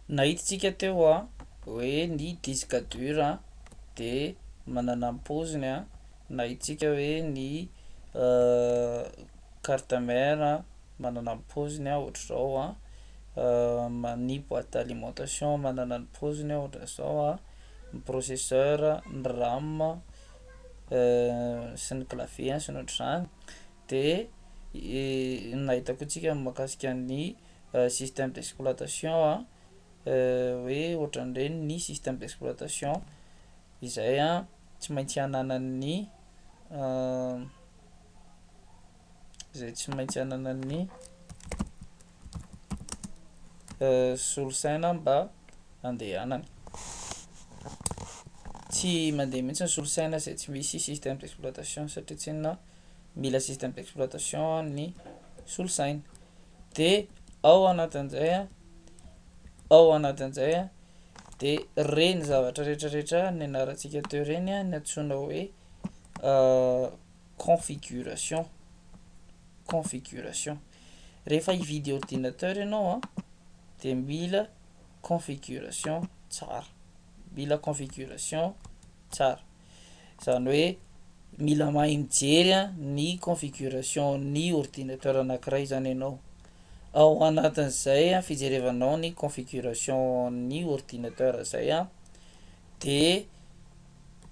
Nahita teo hoe ny disque dur de manana ny paoziny a, nahitsika hoe ny carte mère manana ny paoziny a ohatr'izao a, ny boite d'alimentation manana ny paoziny a ohatran'izao a, ny processeur, ny RAM sy ny clavier sy ny ohatr'izany, de nahita koa tsika mahakasika ny système d'exploitation a hoe ohatran'ireny ny système d'exploitation izay a tsy maintsy ananan'ny zay tsy maintsy ananan'ny solosaina mba andehanany, tsy mandeha mihitsy ny solosaina zay tsy misy système d'exploitation satria tsy inona mila système d'exploitation ny solosaina. De ao anatin'izay a ao anatin'izay a de reny zavatra rehetrarehetra nianarantsika teo reny a ny antsoina hoe configuration configuration. Rehefa hividy ordinateur ianao a de mila configuration tsara, mila configuration tsara, zany hoe mila mahay mijery a ny configuration ny ordinateur anankiray zany ianao. Ao anatin'izay a fijerevanao ny configuration ny ordinateur zay a de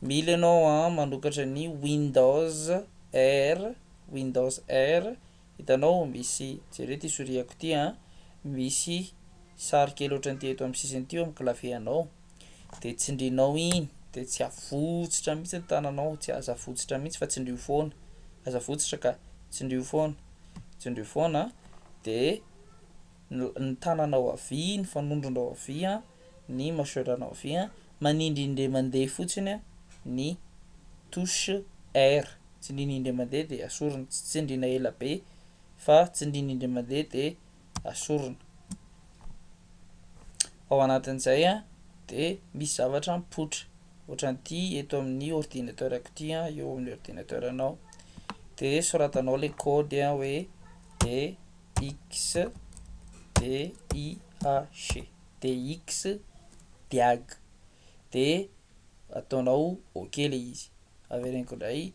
mila ianao a manokatra ny Windows R, Windows R. Hitanao misy, jereo ty soriako ty a, misy sary kely ohatran'ity eto amin'ny sisiny ty eo amin'ny clavier anao, de tsindrinao iny de tsy avotsitra mihitsy ny tananao, tsy aza avotsitra mihitsy fa tsindrio foana, aza avotsitra ka, tsindrio foana, tsindrio foana de ny tananao havia, ny fanondronao havia, ny mâchoire-nao havia manindry indray mandeha fotsiny a ny touche R, tsindrina indray mandeha de asorina, tsy tsindrina ela be fa tsindrina indray mandeha de asorina. Ao anatin'izay a de misy zavatra mipoitra ohatran'ity eto amin'ny ordinateur-ko ty a, eo amin'ny ordinateur-nao, de soratanao le code a hoe DXDIAG, DX diag, de ataonao ok le izy. Avereniko indray,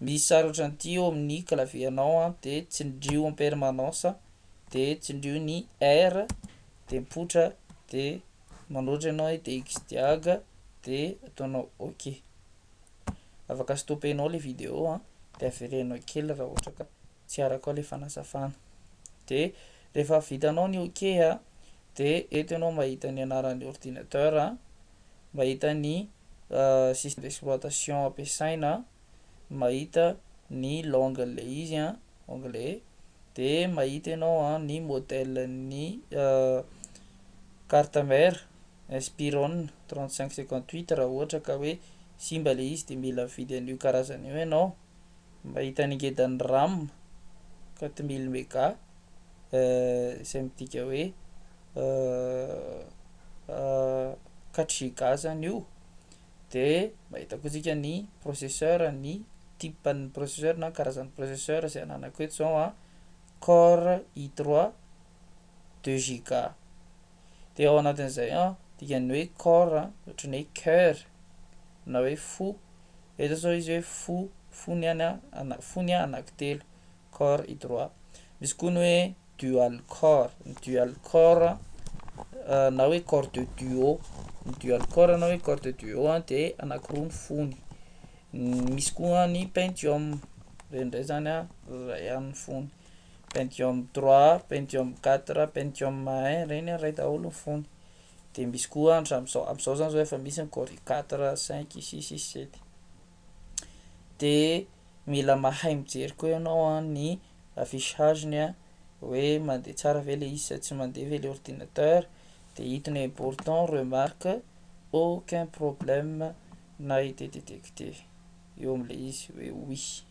misy sary ohatran'ity eo amin'ny clavier-nao a de tsindrio en permanence, de tsindrio ny R de mipoitra, de manoratra ianao hoe DX diag de ataonao ok. Afaka stopenao le vidéo a de averenao kely raha ohatra ka tsy arakao le fanazavana. De rehefa vitanao ny ok a de eto ianao mahita ny anaran'ny ordinateur a, mahita ny système d'exploitation ampiasaina, mahita ny langue le izy a, anglais, de mahita ianao a ny modèle-n'ny carte mère Inspiron 3558 raha ohatra ka hoe simba le izy de mila mividy an'io karazana io ianao, mahita ny ngedan'ny RAM 4000 méga izay midika hoe 4 giga zany io, de mahita koa tsika ny processeur, ny type-n'ny processeur na karazan'ny processeur zay ananako eto zao a core i3 2 giga. De ao anatin'izay a dikan'ny hoe core ohatran'ny hoe cœur na hoe fo, eto zao izy hoe fo fony any a ana- fony a anankitelo core i3. Misy koa ny hoe dual core, ny dual core na hoe core de duo, ny dual core na hoe core de duo a de anankiroa ny fony. Misy koa ny pentium, reny ndray zany a ray ihany ny fony, pentium 3, pentium 4, pentium 1 reny a ray daholo ny fony. De misy koa hatram'zao am'zao zany zao efa misy ny core i4, 5, 6, 7. De mila mahay mijery koa ianao a ny affichage-ny a hoe mandeha tsara ve le izy sa tsy mandeha ve le ordinateur, de ito ny important remarque: aucun problème n'a été détecté eo am'le izy hoe oui.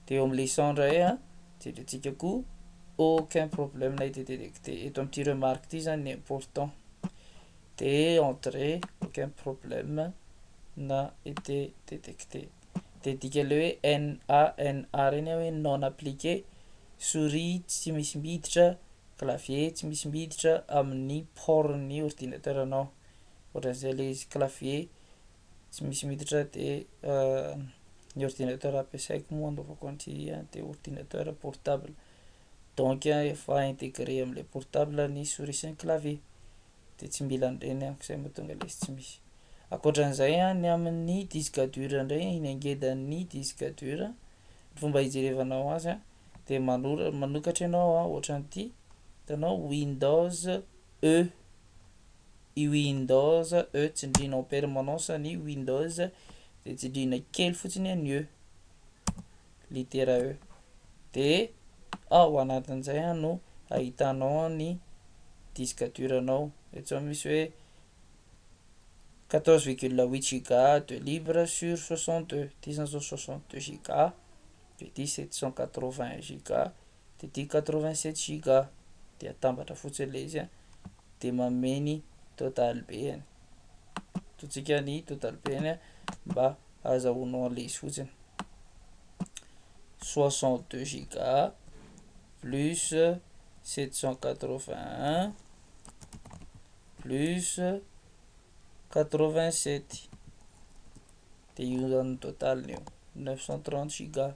De eo am'le son ndray a jerentsika koa, aucun problème n'a été détecté eto am'ty remarque ty zany ny important, de entrée, aucun problème n'a été détecté. De dikan'le hoe NANA reny a hoe non appliqué, souris tsy misy miditra. Clavier tsy misy miditra amin'ny port-n'ny ordinateur-nao, ohatran'izay le izy, clavier tsy misy miditra de ny ordinateur ampiasaiko moa anaovako an'ity a de ordinateur portable, donc efa intégré am'le portable ny souris sy ny clavier de tsy mila an'ireny aho, zay mahatonga le izy tsy misy. Ankoatran'izay a, ny amin'ny disque dur ndray, ny angedan'ny disque dur, ny fomba hijerevanao azy a de manora- manokatra ianao a ohatran'ity, hitanao Windows E, i Windows E tsindriana en permanence ny Windows de tsindriana kely fotsiny a ny E, litera E, de ao anatin'izay a no ahitanao ny disque dur-nao, eto zao misy hoe 14,8 giga de libre sur 62, ty zany zao 62 giga, de ty 780 giga, de ty 87 giga, de atambatra fotsiny le izy a de manome ny total be-any, ataontsika ny total be-ny a mba ahazahoanao an'le izy fotsiny, 62 giga plus 781 plus 87, de io zany ny totaliny eo, 930 giga,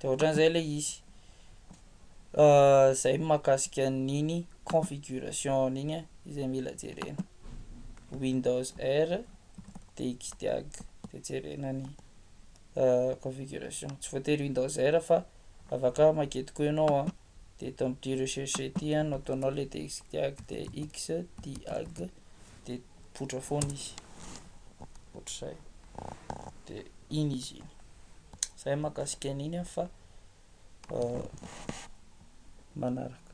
de ohatran'izay le izy. Zay mahakasika an'iny configuration iny a izay mila jerena, Windows R dxdiag de jerena ny configuration, tsy voatery Windows R fa afaka maketo koa ianao a de eto am'ty recherche ty a no ataonao le dxdiag dxdiag de mipoitra foana izy ohatr'izay, de iny izy iny, zay mahakasika an'iny a fa manaraka.